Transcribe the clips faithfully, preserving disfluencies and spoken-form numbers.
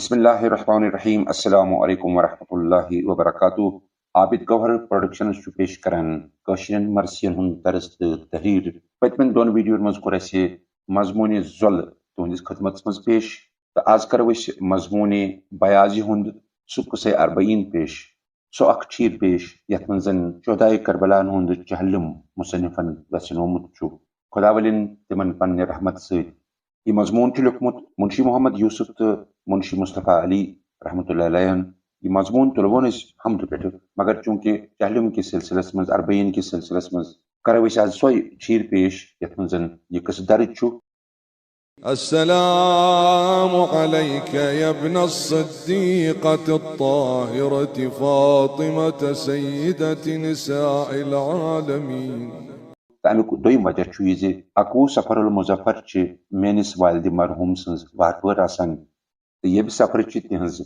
بسم اللہ الرحمن الرحیم۔ السلام علیکم ورحمۃ اللہ وبرکاتہ۔ عابد گوہر پروڈکشنز چھُ پیش کران کٲشرٮ۪ن مرثین ہُنٛد درس تہٕ تحریر۔ پٔتمٮ۪ن دۄن ویڈیوَن منٛز کوٚر اَسہِ مضموٗنِ زۄل تُہنٛدِس خدمتس منٛز پیش، تہٕ آز کرو أسۍ مضموٗنِ بیاضِ ہُنٛد سُہ قصے اربعین پیش، سُہ اکھ چیٖر پیش یتھ منٛز زن شہدائے کربلاہن ہُنٛد جہلم مصنفن ویژھنومُت چھُ۔ خداولن تِمن پننہِ رحمت سۭتۍ۔ یہِ مضموٗن چھُ لیوٚکھمُت منشی محمد یوسف تہٕ منشی مصطفیٰ علی رحمتہ اللہ علیہن۔ یہِ مضموٗن تُلوون أسۍ حمدٕ پٮ۪ٹھٕ، مگر چوٗنٛکہِ جہلم کِس سلسلس منٛز، اربعین کِس سلسلس منٛز، کرو أسۍ آز سۄے چیٖر پیش یتھ منٛز زن یہِ قصہٕ درج چھُ۔ السلام عليك يا ابن الصديقة الطاهرة فاطمة سيدة نساء العالمين۔ تہٕ اَمیُک دوٚیِم وجہ چھُ یہِ زِ اَکوُہ صفر المظفر چھِ میٲنِس والدِ مرحوٗم سٕنٛز وہر وٲر آسان، تہٕ ییٚمہِ صفرٕ چھِ تِہنٛز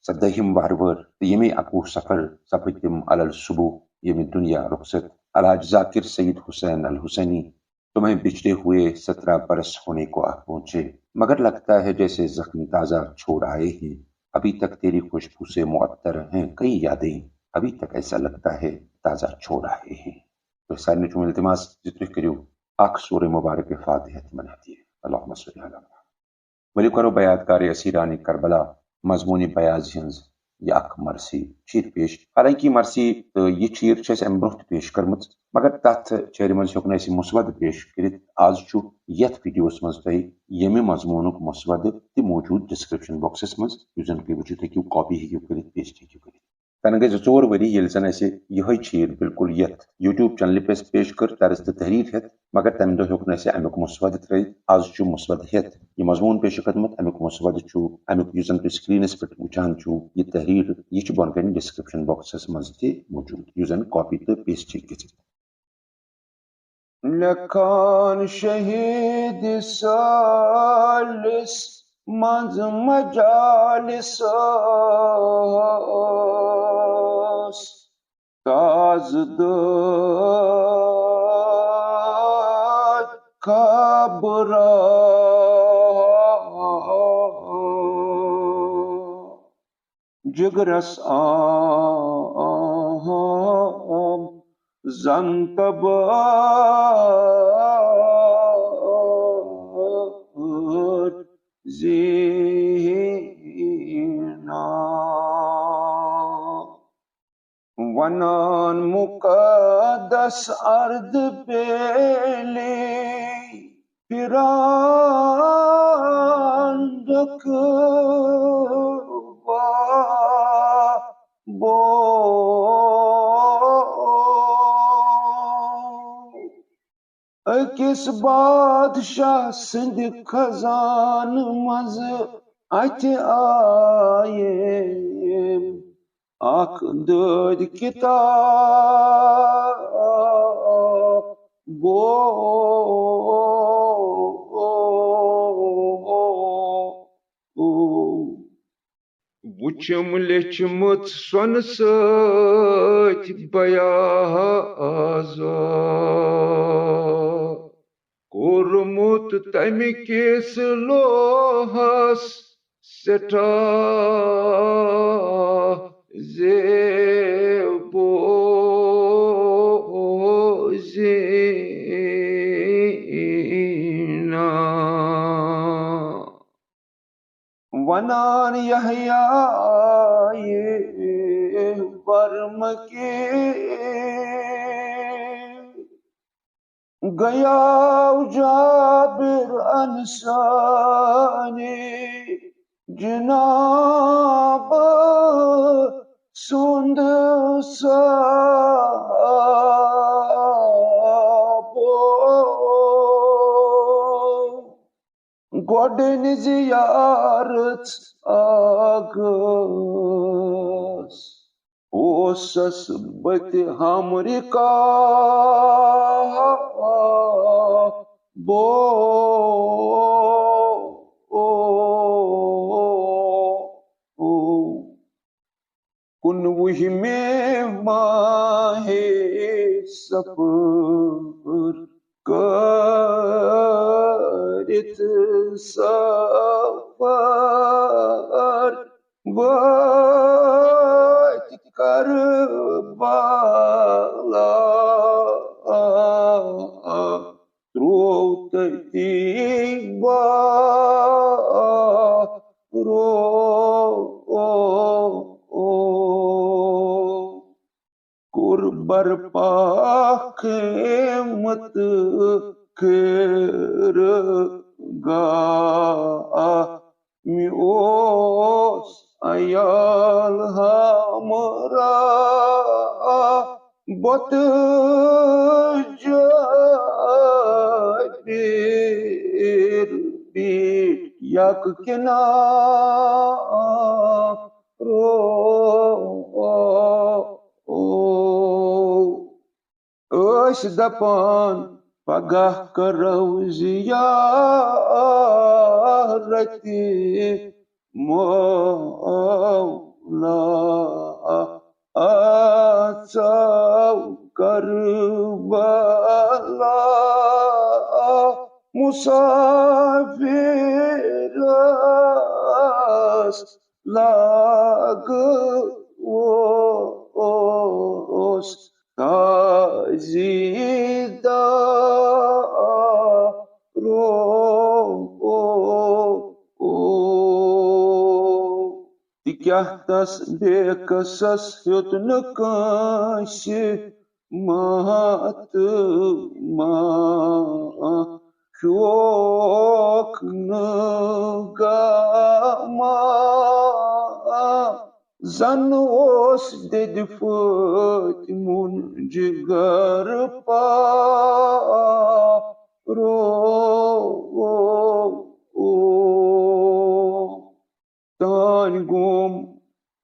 سدٲہِم وہر وٲر، تہٕ ییٚمے اَکوُہ صفر سپٕدۍ تِم علی الصبح ییٚمہِ دُنیا رخصت۔ الحاج ذاکر سید حسین الحسینی، تمہیں بچھڑے ہوئے سترہ برس ہونے کو آ پہنچے، مگر لگتا ہے جیسے زخم تازہ چھوڑ آئے ہیں، ابھی تک تیری خوشبو سے معطر ہیں کئی یادیں، ابھی تک ایسا لگتا ہے تازہ چھوڑ آئے ہیں۔ تہٕ سارنٕے چھُم التماس زِ تُہۍ کٔرِو اکھ سورہ مبارک فاتحہ تِمن ہدیہ۔ اللہم صلی علی محمد۔ ؤلِو کرو بیات کار اسیران کربلا مضموٗنِ بیاض ہٕنٛز یہِ اکھ مرثی چیٖر پیش۔ حالانکہ یہِ مرثی تہٕ یہِ چیٖر چھِ اَسہِ اَمہِ برٛونٛہہ تہِ پیش کٔرمٕژ، مگر تتھ چیرِ منٛز ہیوٚک نہٕ اَسہِ یہِ مسودٕ پیش کٔرِتھ۔ آز چھُ یتھ ویڈیوس منٛز تۄہہِ ییٚمہِ مضموٗنُک مسودٕ تہِ موجود ڈسکرپشن باکسس منٛز، یُس زن تُہۍ وٕچھِتھ ہیٚکِو، کاپی ہیٚکِو کٔرِتھ، پیسٹ ہیٚکِو کٔرِتھ۔ تَنہٕ گٔے زٕ ژور ؤری ییٚلہِ زَن اَسہِ یِہوٚے چیٖر بِلکُل یَتھ YouTube چینلہِ پٮ۪ٹھ پیش کٔر، طرز تہٕ تحریر ہٮ۪تھ، مگر تَمہِ دۄہ ہیوٚک نہٕ اَسہِ اَمیُک مسودٕ ترٲوِتھ۔ آز چھُ مسودٕ ہٮ۪تھ یہِ مضموٗن پیش خدمت۔ اَمیُک مسودٕ چھُ، اَمیُک یُس زَن تُہۍ سکریٖنَس پٮ۪ٹھ وٕچھان چھِو، یہِ تحریر، یہِ چھُ بۄنہٕ کَنہِ ڈسکرپشن باکسَس منٛز تہِ موجود، یُس زَن کاپی تہٕ پیسٹ ہیٚکہِ گٔژھِتھ۔ لیکھان شہید سٲلِس منٛز مجالس ٲس، تازٕ دٲدۍ خبرو۔ جگرس آم زن تبر زینا۔ ونان مقدس ارد پیلی پھران ڈکھ بو۔ أکِس بادشاہ سٕنٛدِ خزانہٕ منٛزٕ اَتھِ آیہِ اکھ دٲدۍ کِتاب۔ وُچھم لیچھمٕژ سۄنہٕ سۭتۍ بیازو، کوٚرمُت تَمہِ کِس لوہَس سٮ۪ٹھاہ زیبو زیٖنہ۔ ونان یحییٰ ورمہٕ کہِ گیاو جابر انصاری جناب سُنٛد صحابو۔ گۄڈٕنۍ زیارت آغاز اوسس بہٕ تہِ ہمرکا بو۔ کُنوُہمہِ ماہِ صفر کٔرِتھ سفر مت خیر گاہ۔ مےٚ اوس عیال ہمراہ بۄتہٕ جابر بیٖٹھ یک کنارو۔ ٲسۍ دپان پگاہ کرو زیارت مولا، اژو کربلا۔ مسافرس لاگہٕ اوس تازی دارو۔ تہِ کیٛاہ تس بے کسس ہیوٚت نہٕ کٲنٛسہِ ماتما، شوق نہٕ غما۔ زن اوس دِدِ فٲطمُن جگر پارو۔ تانۍ گوم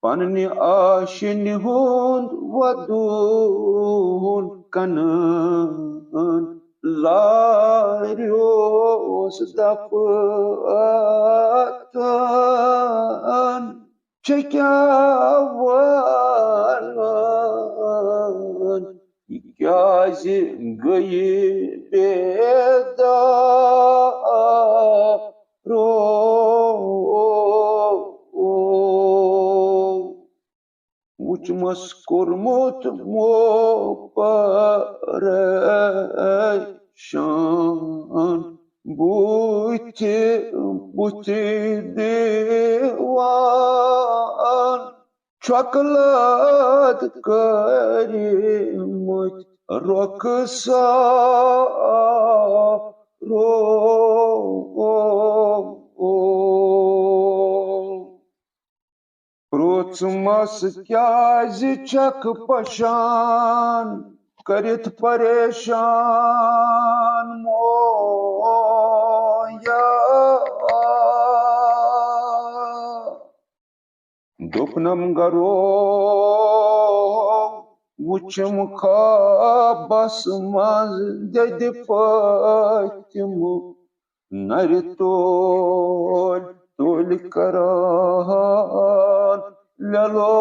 پننہِ آشِنہِ ہُنٛد ودوٗن کنان۔ لاریوس دفتن، چھِ کیٛاہ ونان؟ یہِ کیٛازِ گٔیہِ بیدارو؟ وُچھمس کوٚرمُت مو پریشان، بُتھِ بُتھِ دیوان۔ چھۄکہٕ لد کٔرمٕتۍ رۄخسارو۔ پرٛژھمس کیٛازِ چھکھ پشان کٔرِتھ پریشان مویا؟ دوٚپنم گرو وُچھم خوابس منٛز دِدِ فاطمہٕ نرِ تولۍ تولۍ کران لیلو۔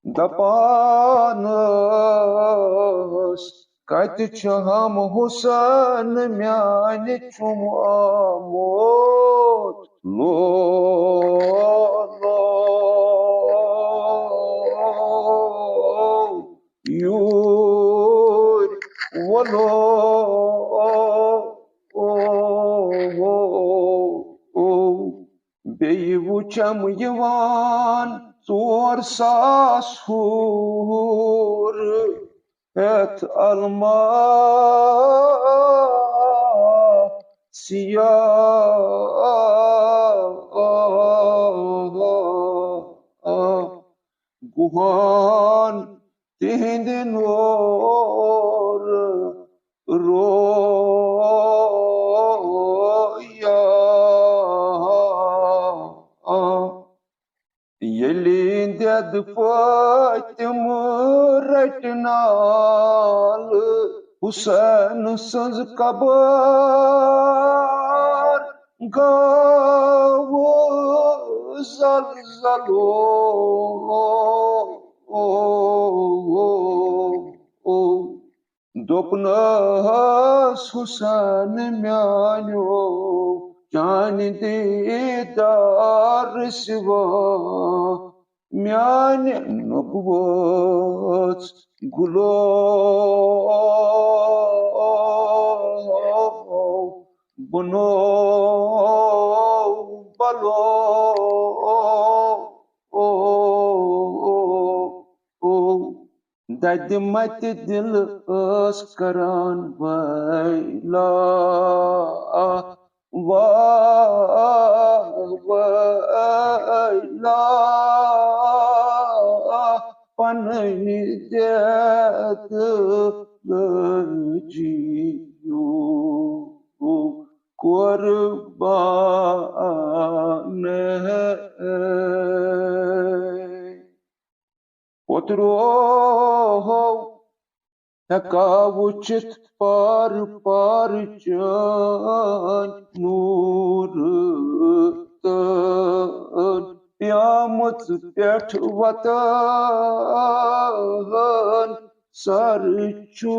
دپان ٲس، کتہِ چھُ ہم حسین میانہِ چُم آمُت؟ لو، لو، یوٗرۍ وَلو۔ بیٚیہِ وُچھم یِوان ژور ساس حوٗر ہٮ۪تھ الماس سیاہ۔ گُہان تِہِنٛدِ نورٕ رویا۔ ییٚلہِ دٮ۪د فٲطمہٕ رَٹہِ نالہٕ حُسین سٕنٛز قبر، گاوٕ زلزلو۔ دوٚپنَس حُسین میٛانیو، چانہِ دیٖدار سِوا میٛانہِ نُبوَژ گُلو۔ بنو بلو۔ دَدِ مَتہِ دِل ٲس کران ویلا، واہ ویلا، پنٕنۍ دٮ۪د لٲجِو قربان۔ پوترو ہٮ۪کا وُچھِتھ پار پار چٲنۍ نوٗر تہٕ پیٛامٕژ پٮ۪ٹھ وطن سر چھُے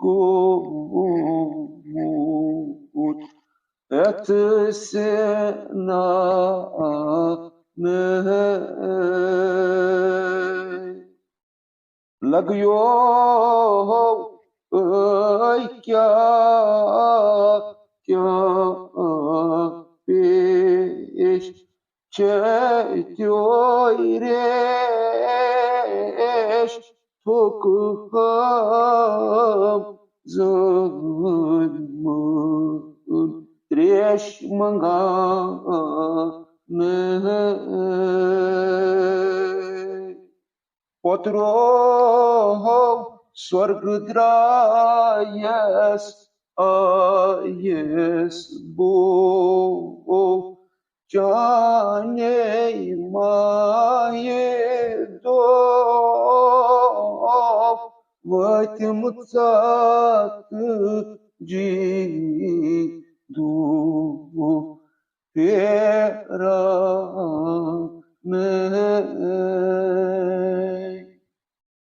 گوٚمُت یتھ سینہ لگیو، ٲے کیٛاہ، کیٛاہ پیش چھے تیوے ریش تھوٚک ہم زٲلمُن تریش منگان۔ پوترو ہو سورگ درایس آیس بو چانے مایہ دو وٲتِم ژتجی دۄہ پھیران۔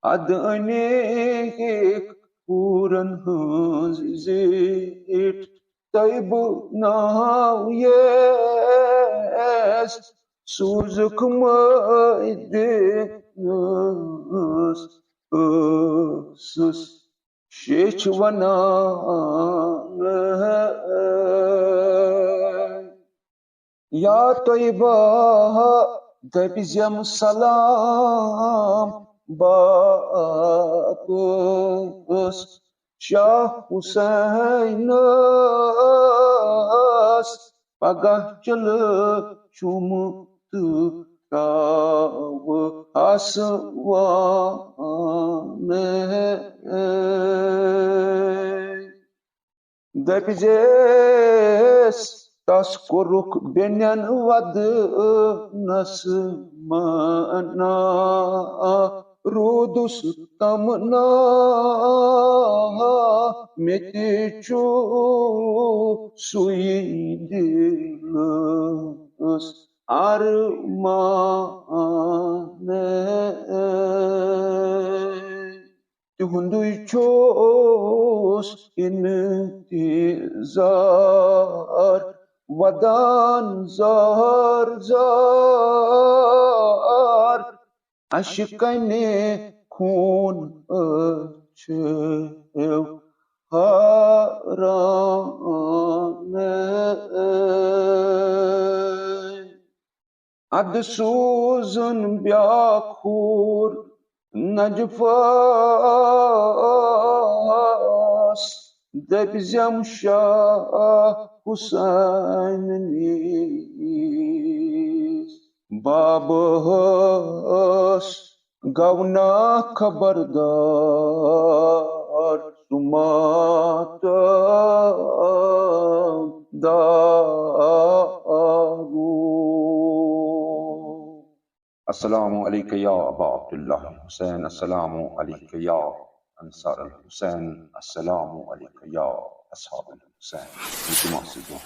ادٕ انیک پوٗرن ہٕنٛز زیٖٹھ طیبہٕ ناو یس سوٗزُکھ مٲدِنس ٲسٕس شیچھ ونان۔ یا طیبہ دٔپۍ زٮ۪م سلام باپس شاہ حسینس پگاہ چلہٕ چھُم تہٕ ترٛاوٕ آسوان۔ دٔپۍ زیس تس کوٚرُکھ بیٚنٮ۪ن ودنس منع، روٗدُس تمنا مےٚ تہِ چھُ سُے دِلس ارمان۔ تِہُنٛدُے چھُس انتظار ودان زار زار۔ اشہِ کنہِ خوٗن أچھو ہاران۔ ادٕ سوٗزُن بیاکھ حوٗر نجفس، دٔپۍ زٮ۪م شاہ حسین نِش بابس گونا خبردار سُہ ماتم دارو۔ السلام علیک یا ابا عبداللہ حسین، السلام علیک یا انصار الحسین، السلام علیک یا اصحاب الحسین۔ یہِ چھُ ماسہِ دۄہ۔